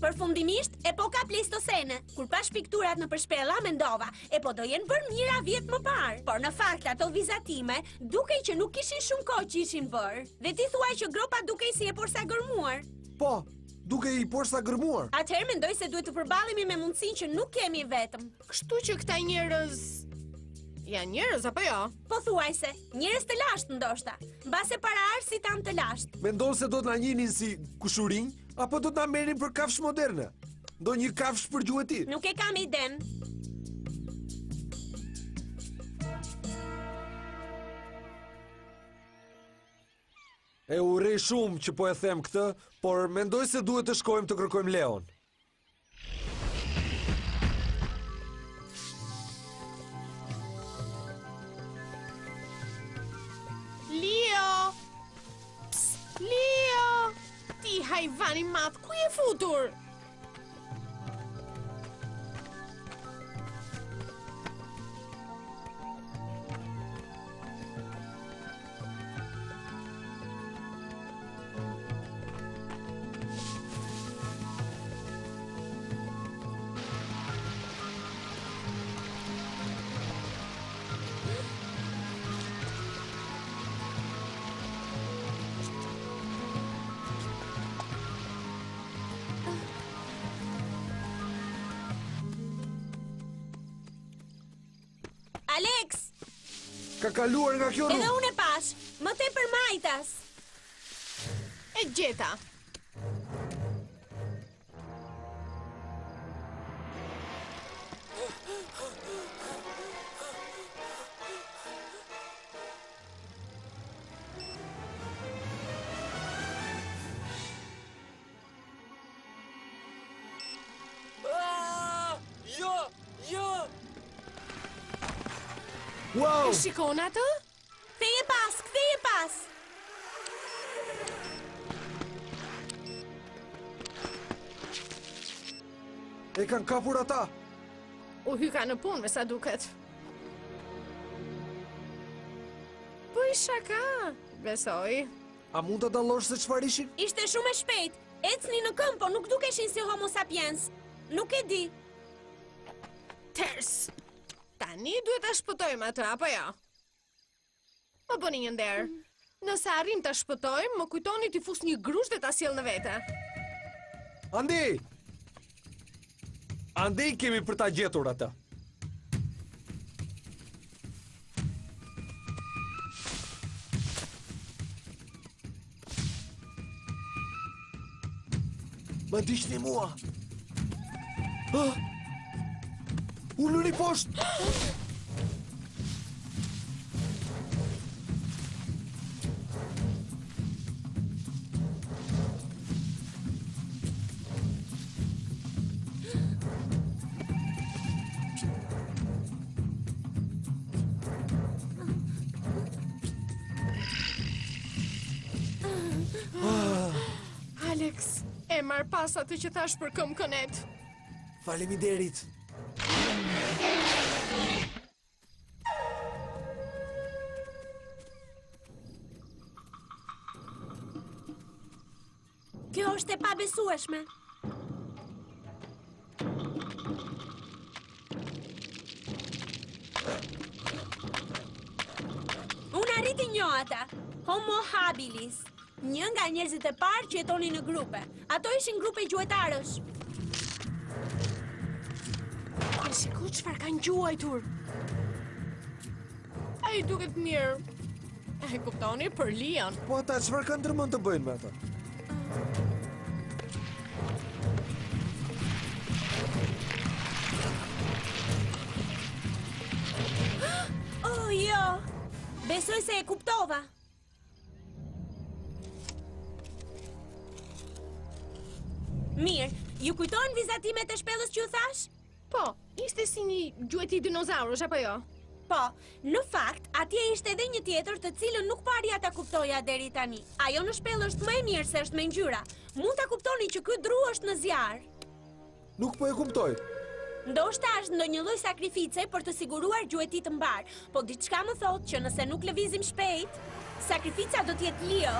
Përfundimisht, epoka pleistocene, kur pashë pikturat nëpër shpella, mendova, e po do jenë bërë mijëra vjet më parë. Por në fakt, ato vizatime, dukej që nuk kishin shumë kohë që ishin bërë. Dhe ti thua që gropa dukej si e porsa gërmuar. Po, dukej e porsa gërmuar. Atëherë mendoj se duhet të përballemi me mundësinë që nuk jemi vetëm. Kështu që këta njerëz janë njerëz apo jo? Pothuajse, njerëz të lashtë ndoshta. Mbase paraardhësit tanë të lashtë. Mendon se do të na njihnin si kushurinj apo do të na merrnin për kafshë moderne? Ndonjë kafshë për gjueti? Nuk e kam idenë. E urrej shumë që po e them këtë, por mendoj se duhet të shkojmë të kërkojmë Leon. Leo! Psst, Leo! Ti hajvan i madh, ku je futur? Alex! Ka kaluar nga kjo rrugë. Edhe unë e pashë, më tepër majtas. E gjeta. Ah! Jo, jo! Wow! E shikon atë? Ktheje pas, ktheje pas. E kanë kapur ata. U hyka në punë, me sa duket. Bëj shaka, besoj. A mund ta dallosh se çfarë ishin? Ishte shumë e shpejtë. Ecnin në këmbë, po nuk dukeshin si homo sapiens. Nuk e di. Ters. Tani duhet ta shpëtojmë atë, apo jo? Më bëni një nder. Nëse arrijmë ta shpëtojmë, më kujtoni t'i fus një grusht dhe ta sjell në vete. Andej! Andej kemi për ta gjetur atë. Më ndiqni mua. Ah! Uluni poshtë! Alex, e marr pas atë që thashë për këmbëkënet. Faleminderit. është e pabesueshme. Unë arrij t'i njoh ata, Homo habilis, një nga njerëzit e parë që jetonin në grupe. Ato ishin grupe gjuetarësh. E shiko çfarë kanë gjuajtur. Ai duket mirë. E kuptoni për Leon. Po ata çfarë kanë ndërmend të bëjnë me atë? Oh, jo. Besoj se e kuptova. Mirë, ju kujtohen vizatimet e shpellës që ju thashë? Po, ishte si një gjueti dinozaurësh, apo jo? Po, në fakt, atje ishte edhe një tjetër të cilën nuk po arrija ta kuptoja deri tani. Ajo në shpellë është më e mirë se është me ngjyra. Mund ta kuptoni që ky dru është në zjarr. Nuk po e kuptoj. Ndoshta është ndonjë lloj sakrifice për të siguruar gjueti të mbarë, po diçka më thotë që nëse nuk lëvizim shpejt, sakrifica do të jetë Leo.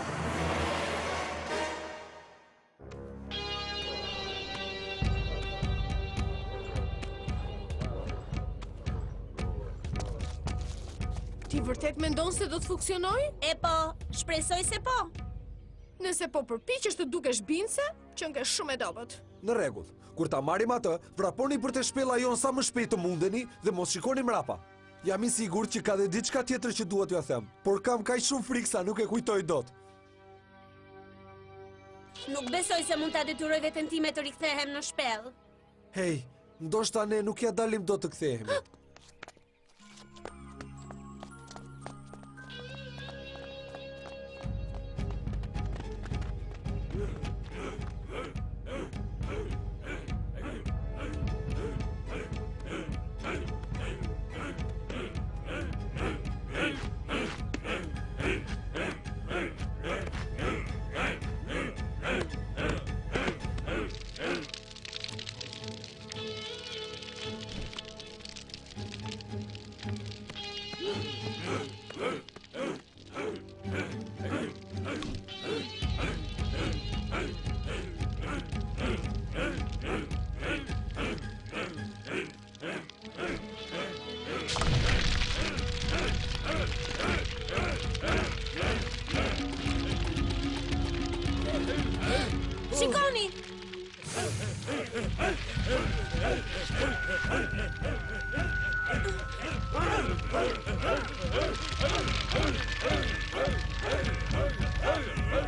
Ti vërtet mendon se do të funksionojë? E po, shpresoj se po. Nëse po përpiqesh të dukesh bindëse, qenke shumë e dobët. Në rregull. Kur ta marrim atë, vraponi për te shpella jonë sa më shpejt të mundeni dhe mos shikoni mbrapa. Jam i sigurt që ka dhe diçka tjetër që dua t'jua them, por kam kaq shumë frikë sa nuk e kujtoj dot. Nuk besoj se mund ta detyroj veten time të rikthehem në shpellë. Hej, ndoshta ne nuk ia dalim dot të kthehemi. Shikoni!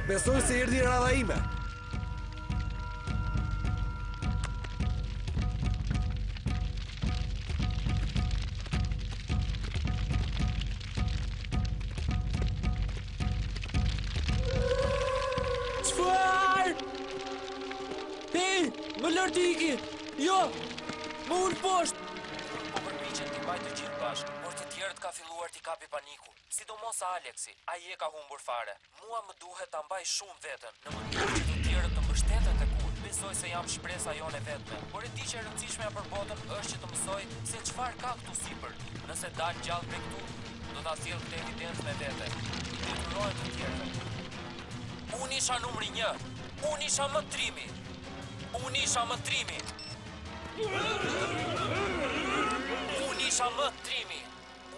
Besoj se erdhi radha ime. Çfarë? Hej, më lër të iki! Jo! Më ul poshtë! Po përpiqem t'i mbaj të gjithë bashkë, por të tjerët ka filluar t'i kapi paniku. Sidomos Aleksi, ai e ka humbur fare. Mua më duhet ta mbaj shumë veten, në mënyrë që të tjerët të mbështeten tek unë. Besoj se jam shpresa jonë e vetme, por e di që e rëndësishmja për botën është që të mësoj se çfarë ka këtu sipër. Nëse dal gjallë prej këtu, do ta sjell këtë evidencë me vete. I detyrohem të tjerëve. Unë isha numri një. Unë isha më trimi. Unë isha më trimi. Unë isha më trimi.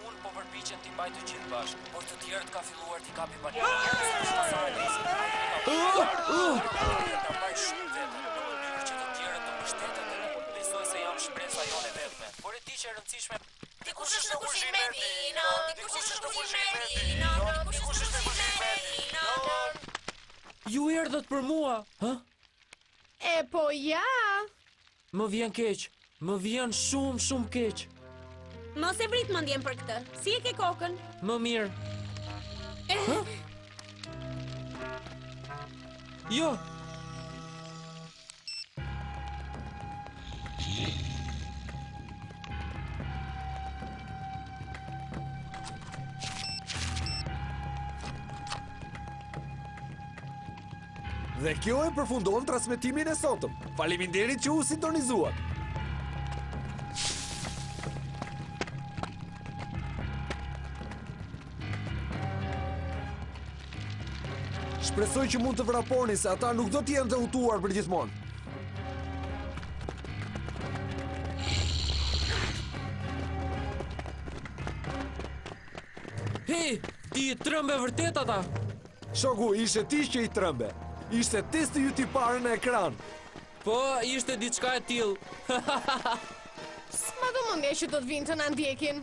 Unë po përpiqem t'i mbaj të gjithë bashkë, por të tjerët ka filluar t'i kapi paniku. Sidomos Aleksi, ai e ka humbur. Ta mbaj shumë veten, në mënyrë që të tjerët të mbështeten tek unë. Besoj se jam shpresa jonë e vetme, por e di që e rëndësishme Dikush është në kuzhinë me Dinon, dikush është në kuzhinë me Dinon, dikush është në kuzhinë me Dinon. Ju erdhët për mua, hë? E po ja! Më vjen keq, më vjen shumë shumë keq. Mos e vrit mendjen për këtë. Si e ke kokën? Më mirë. Hë? Jo. Dhe kjo e përfundon transmetimin e sotëm. Faleminderit që u sintonizuat. Shpresoj që mund të vraponi se ata nuk do të jenë të hutuar përgjithmonë. Hej, ti i trembe vërtet ata? Shoku, ishe ti që i trembe. Ishte testi yt i parë në ekran. Po, ishte diçka e tillë. S'ma do mendja që do të vijnë të na ndjekin.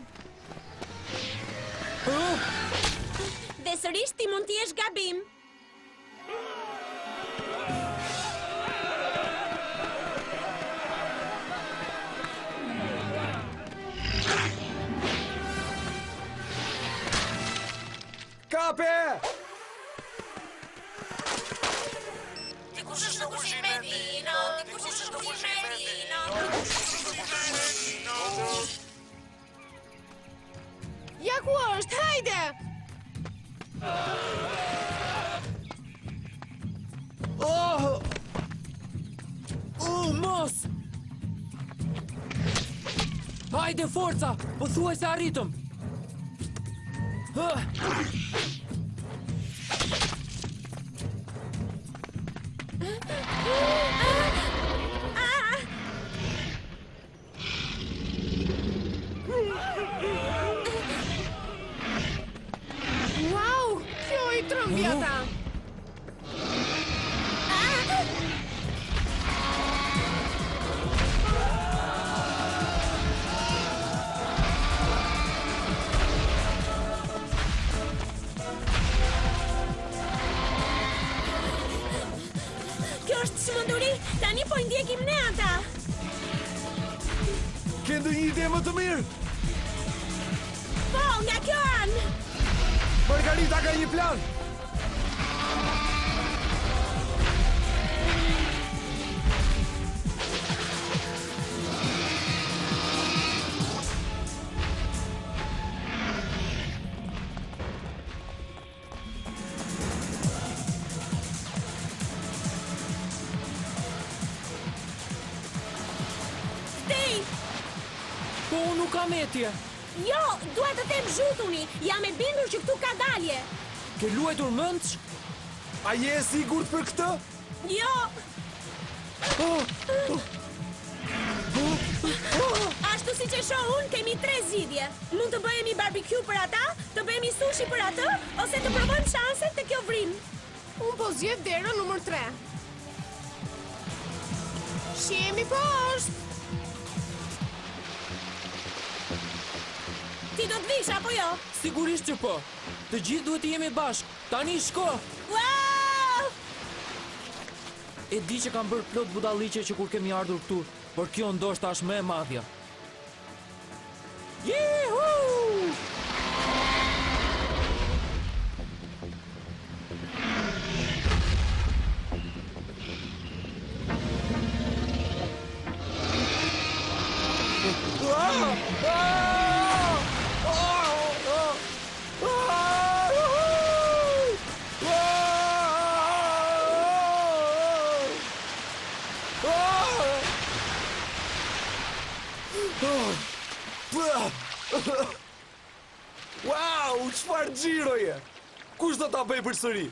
Dhe sërish ti mund të jesh gabim. Kape! Dikush është në kuzhinë me vino, dikush është në kuzhinë me vino, dikush është në kuzhinë me vino. Ja ku është, hajde! Oh! Oh, mos! Hajde, forca! Pothuajse arritëm! Hë! Wow, kjo i trembi ata. Kjo është çmenduri, tani po i ndjekim ne ata. Ke ndonjë ide më të mirë? Po, nga kjo anë. Margarita ka një plan. Tej! Po unë nuk kam etje. Jo, dua të them zhytuni. Jam e bindur që këtu ka dalje. Ke luajtur mendsh? A je e sigurt për këtë? Jo. Ashtu siç e shoh unë, kemi tre zgjidhje. Mund të bëhemi barbecue për ata, të bëhemi sushi për atë, ose të provojmë shanset te kjo vrimë. Unë po zgjedh derën numër 3. Shihemi poshtë! Ti do të vish, apo jo? Sigurisht që po. Të gjithë duhet të jemi bashkë. Tani shko! Wow! E di që kam bërë plot budalliqe që kur kemi ardhur këtu, por kjo ndoshta është më e madhja. Jihu! Ah! Ah! Ah! Ah! Uhu! Ah! Ah! Wow, çfarë xhiroje! Kush do ta bëjë përsëri?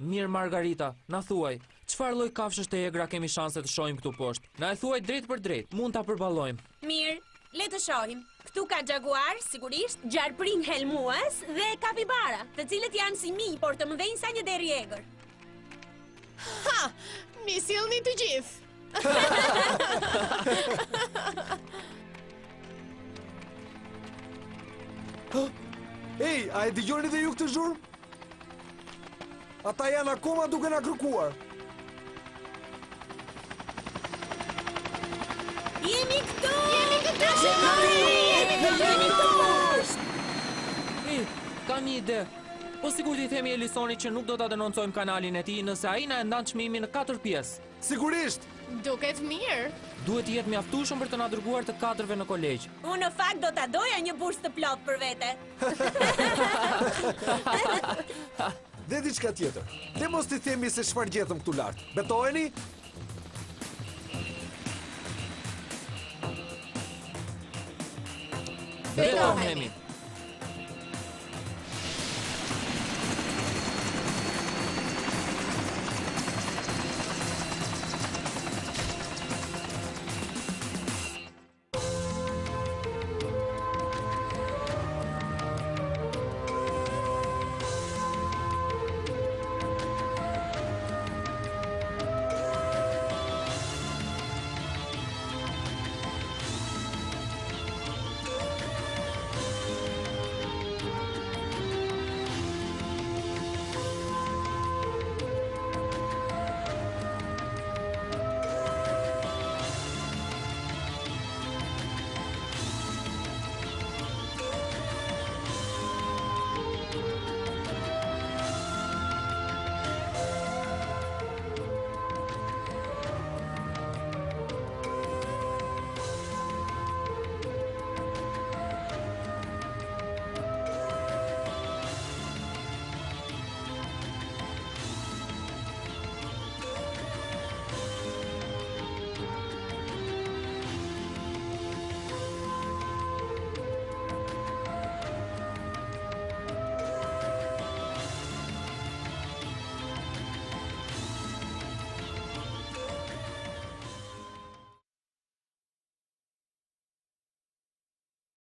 Mirë Margarita, na thuaj, çfarë lloj kafshësh të egra kemi shanse të shohim këtu poshtë? Na e thuaj drejtpërdrejt, mund ta përballojmë. Mirë, le të shohim. Këtu ka jaguar, sigurisht, gjarprinj helmues dhe kapibara, të cilët janë si minj, por të mëdhenj sa një derr i egër. Ha! M'i sillni të gjithë! Ej, a e dëgjoni dhe ju këtë zhurmë? Ata janë akoma duke na kërkuar. Jemi këtu! Jemi këtu! Jemi këtu! Jemi këtu poshtë! Ej, kam një ide. Po sikur t'i themi Elisonit që nuk do ta denoncojmë kanalin e tij nëse ai na e ndan çmimin në katër pjesë. Sigurisht! Duket mirë. Duhet të jetë mjaftueshëm për të na dërguar të katërve në kolegj. Unë në fakt do ta doja një bursë të plotë për vete. Dhe diçka tjetër. Le mos t'i themi se çfarë gjetëm këtu lart. Betoheni? Betohemi.